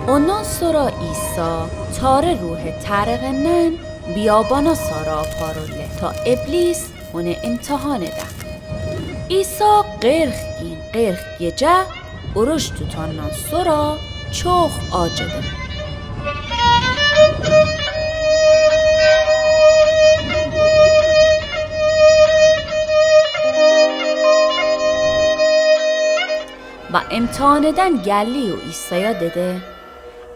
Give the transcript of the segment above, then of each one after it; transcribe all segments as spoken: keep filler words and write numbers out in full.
Ondan sora Isa tare ruhe taregenan biabana sara aparule ta Iblis one imtihan eda. Isa qirq gün qirq gece oruç tutandan sora çoq acıdı. Va imtihan eden gelli o Isaya dedi: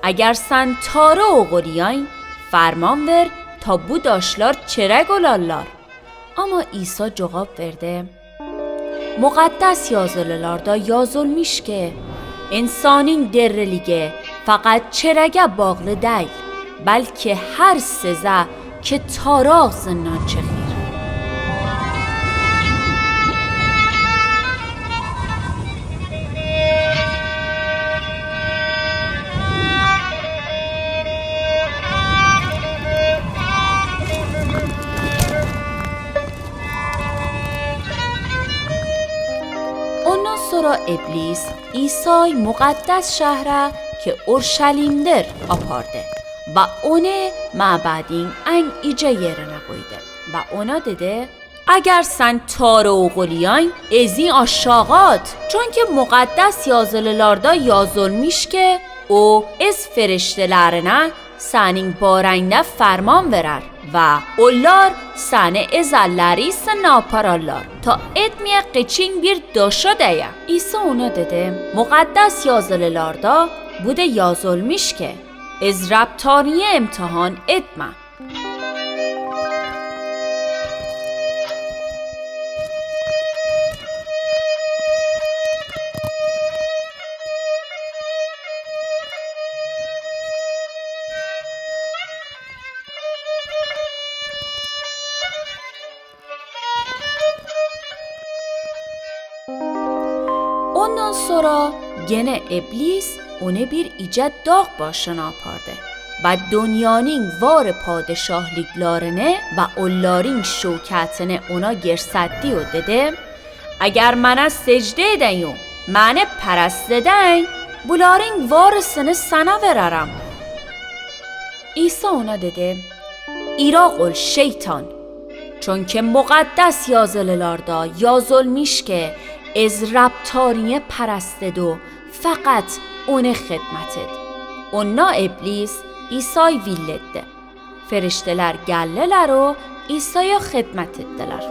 Eger sen Tare oğul iyayn, ferman ver ta bu daşlar çereg olallar. Ama Isa cogap verdi: Muqaddes yazılılarda yazılmış ki, insanın dirriligi faqat çerege bağlı deyl, belki her sözä ki Tare ağzından çıgır. Ondan sora Iblis Isay muqaddes şährä ki Urşalimdir apardı va one mabedin en ice yerine qoydı va ona dedi: Eger sen Tare oğul iyayn, ezi aşağı at. Çünki muqaddes yazılılarda yazılmış ki o öz firiştelerine senin bareynde ferman verer va ollar seni ezelleri sınna aparallar ta etmeye qıçın bir daşa deye. Isa ona dedi: Muqaddes yazılılarda bu de yazılmış ki: Öz Rab Tanrıya imtihan etme. Ondan sora gene Iblis one bir ice dağ başına apardı va dünyanın varı padişahlıklarını va olların şöketini ona gersetti o dedi: Eger mene secde eden o mene perest eden, buların varısını sene vererem. Isa ona dedi: Iraq ol şeytan! Çünki muqaddes yazılılarda yazılmış ki öz Rab Tanrıya perest ed o faqat one hıdmet ed. Onna Iblis Isay villetti. Firişteler gelleler o Isaya hıdmet ettiler.